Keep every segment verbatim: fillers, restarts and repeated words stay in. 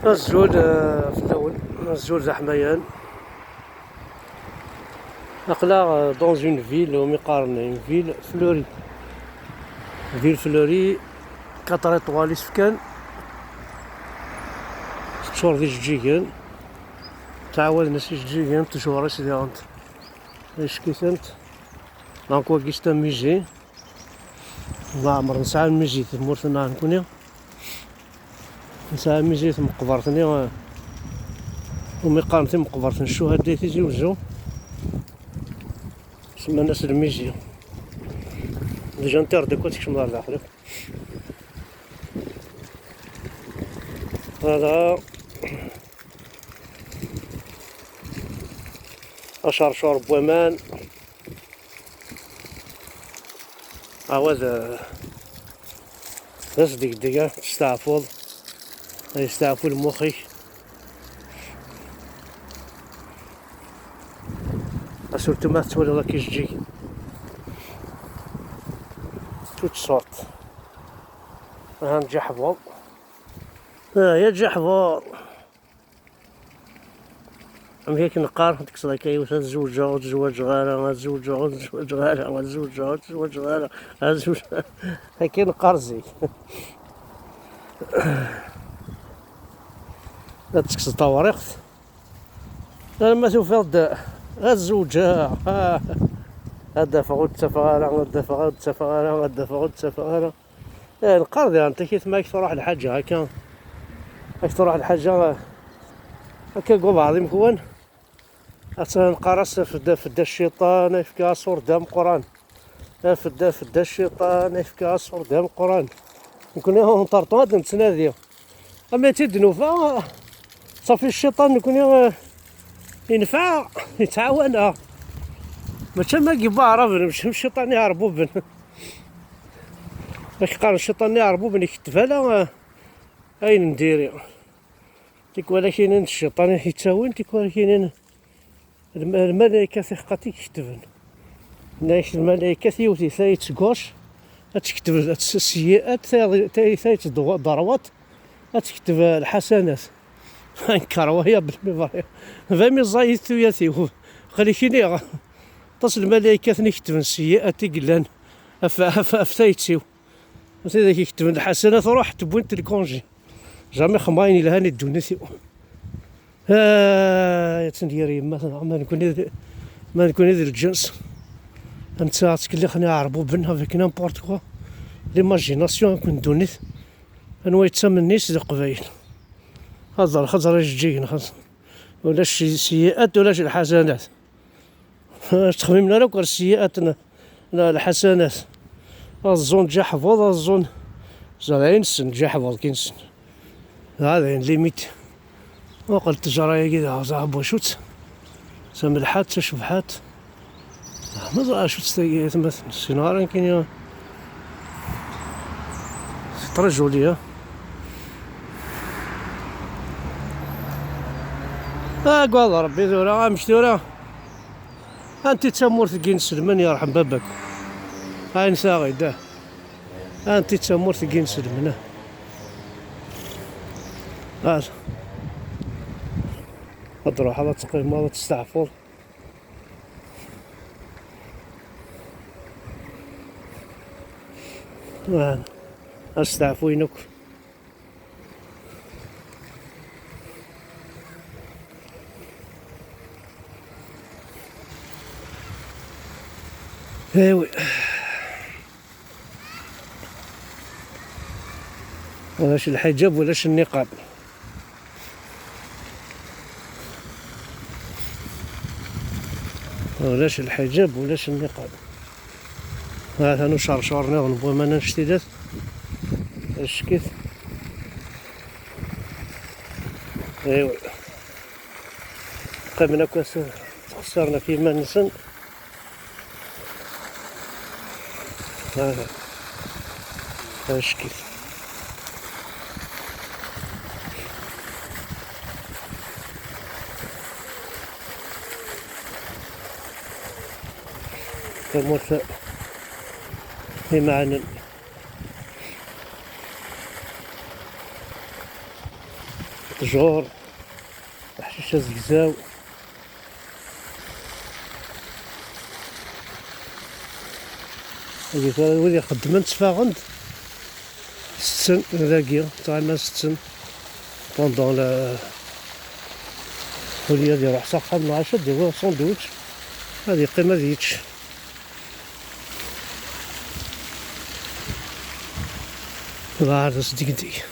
Azul, eh, fell-awen. Azul d aḥmayan. Aql-aɣ, eh, dans une ville umi qqaren une ville fleurie. Ville fleurie, quatre étoiles isefkan. Teččur d ijeǧǧigen. Ttɛawaden-as ijeǧǧigen, ttjuṛ-is diɣen. Ick-itent. Donc, wagi c'est un musée. Leɛmer nesɛa lmizit tmurt-nneɣ nekni. Nesɛa lmizit meqbert-nni, eh, umi qqaren timeqbert n ccuhada i Tizi Wezzu. Semman-as lmizi. Déjà n tirda akk ad tekcem ɣer daxel. Voilà. Acercur n waman. Awa d, d asdegdeg, ah, testeɛfuḍ. Yesteɛfu lmux-ik. Surtout ma tettwaliḍ akka ijeǧǧigen. Toute sorte. Aha, ǧiḥbuḍ. Ah, ya ǧiḥbuḍ. Amek akken neqqar, tekkseḍ akka yiwet, ad zewǧeɣ, ur tzewǧeɣ ara, ad zewǧeɣ, ur tzewǧeɣ ara, ad zewǧeɣ, ur tzewǧeɣ ara, ad zewǧeɣ. Akka neqqar zik. Ad tekkseḍ tawriqt. Arma tufiḍ-d ad zewǧeɣ. Ad d-afeɣ ur d-ttafeɣ ara, ad d-afeɣ ur d-ttafeɣ ara, ad d-afeɣ ur d-ttafeɣ ara. Eh, neqqar diɣen takit ma ak-truḥ lḥaǧa akka. Ak-truḥ lḥaǧa akka deg ubeɛḍ imekwan. Ad neqqar-as afedda, afedda cciṭan, ayefka aṣur d ameqqran. Afedda, afedda cciṭan, ayefka aṣur d ameqqran. Nekni on terṭu ad nettnadi. Ama tt-id-nufa, ṣafi cciṭan nekni, eh, yenfeɛ, yettɛawan-aɣ. Mačči am wagi n waɛraben, mačči am cciṭan iɛerbuben. Ak qqaren cciṭan iɛerbuben iketteb ala, eh, ayen n diri. Tikwal akinin d cciṭan i t-ittawin, tikwal akinin lm-, lmalaykat iḥeqqa i t-iketben. Nna-yak lmalaykat yiwet i tayet gauche, ad tekteb, ad s-, seyyi'at, tayeḍ-, tay-, tayet dwa-, ḍerwat, ad tekteb, eh, lḥasanat. Nker waya belmi bɣiɣ. D amiẓẓay i tuyat-iw. Aql-ik iniɣ. Aṭas lmalaykat i ketben seyyi'at i yellan af, af, af tayet-iw. Tid i ketben lḥasanat, ruḥent wwint lkunji. Jamais xemma ayen yelhan i ddunit-iw. Ah, attan gar yemma-tneɣ, ma nekni d, ma nekni d lǧens. Netta ttkellixen iɛerbuben avec n'importe quoi. L'imagination akk n ddunit. Anwa yettamen-is d Leqbayel. Xaṭer, xaṭer ijeǧǧigen, xaṭer. Ulac seyyi'at, ulac lḥasanat. Ur ttxemmimen ara akk ar seyyi'at n, n lḥasanat. Ad ẓẓun ǧaḥbuḍ, ad ẓẓun zerɛin-nsen, ǧaḥbuḍ-kin-nsen. Dɣa d ayen limit. Muqel ttejra-agi daɣ, ẓer wacu-tt. D tamelḥat, d tacebḥant. Ah, ma ẓer acu-tt tagi, ay atmaten. Ssineɣ ara nekkini. C'est très joli, hein. Agad Rebbi tura, amek tura? Anti d tamurt n yinselmen, yerḥem baba-k. Ayen taɣid, ah. Anti d tamurt n yinselmen, ah. Ad, ad truḥeḍ ad teqqimeḍ ad testeɛfuḍ. Ah, ad steɛfuyen akk. Ewi. Ulac lḥijab, ulac nniqab. Ulac lḥijab, ulac nniqab. Ha-t-an ucercur nniḍen n waman annect-ilat. Ackit. Aywa. Qqimen akk ass-a ttqeṣṣiren ɣef yiman-nsen. Aha. Ackit. Tamurt imeɛnen. ttjur, leḥcic azegzaw. Wid ixeddmen ttfaɣen-d, setten dagi, ttɣiman setten pendant la, wali ad iruḥ s axxam neɣ acu ad d-yawi sandwich, ad yeqqim ad yečč. Dɣa ar d asdegdeg.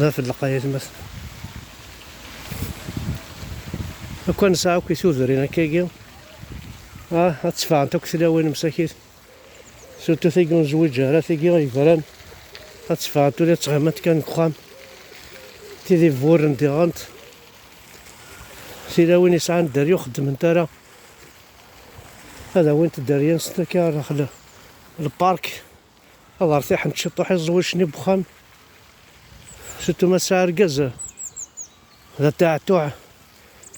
D afelleq ay atmaten. Akk nesɛa akk i tudrin akkagi. Ah, ad teffɣent akk tlawin msakit. Surtout tagi ur nezwiǧ ara, tagi yebran. Ad teffɣent ula d tɣimant kan deg uxxam. Tid iburren diɣent. Tilawin yesɛan dderya ur xeddment ara. Ad awint dderya-nsent akka ar daxel lpark. Ad rtiḥent ciṭuḥ iẓwic-nni n uxxam. Surtout ma tesɛa argaz d ateɛtuɛ.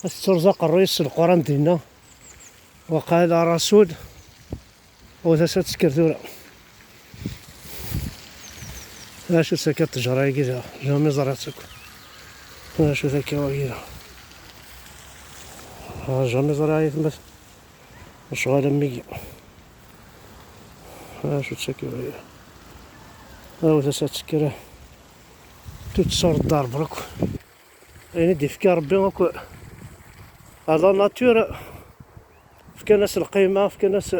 Ad tetturẓ aqerruy-is s Lquran dinna. Waqila Rasul. Ur tasa tesker tura. D acu-tt akka ttejra-agi da? Jamais ẓriɣ-tt akk. D acu-tt akka wagi da? Ah, jamais ẓriɣ ayetma-s. Lecɣal am wigi. Ah, acu-tt akka wagi da? Ur tasa tesker. Tout sort d'arbres akk. Ayen i d-ifka Rebbi akk à la nature, fkan-as lqima, fkan-as,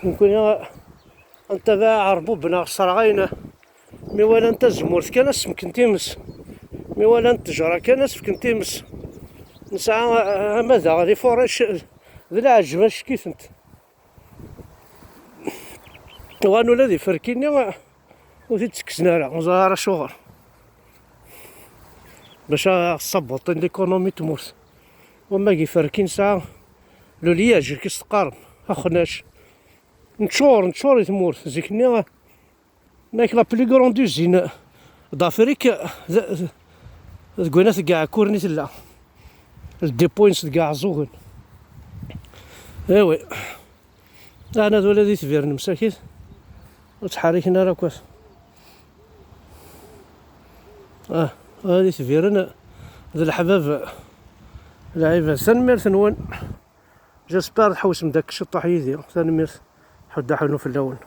nekkni ad ntabaɛ aɛerbub neɣ sserɣayen, mi walan tazemmurt kan ad s-fken times, mi walan ttejra kan ad s-fken times. Nesɛa, ah, ama daɣ les forêts, d leɛǧeb acek-itent. Uɣalen ula d iferki-nni ur t-id-ttekksen ara, ur ẓriɣ ara acuɣer. Bac ad ṣabuṭin l'économie n tmurt. Wamma deg iferki nesɛa le liège, akken i s-teqqarem, axnac. Neččur, neččur i tmurt. Zik-nni, nekk la plus grande usine d'Afrique, d, d, deg Wanat deg Ɛekkuren i tella. Le dépôt-ines deg Iɛeẓẓugen. Eh oui. Ɛni ad ula d itbiren msakit ur ttḥerriken ara akk. Ah, ula d itbiren d leḥbab, lɛibad. Tanemmirt-nwen. J'espère tḥewsem-d akk ciṭuḥ yid-i. Tanemmirt. Ḥuddu aḥunu fell-awen.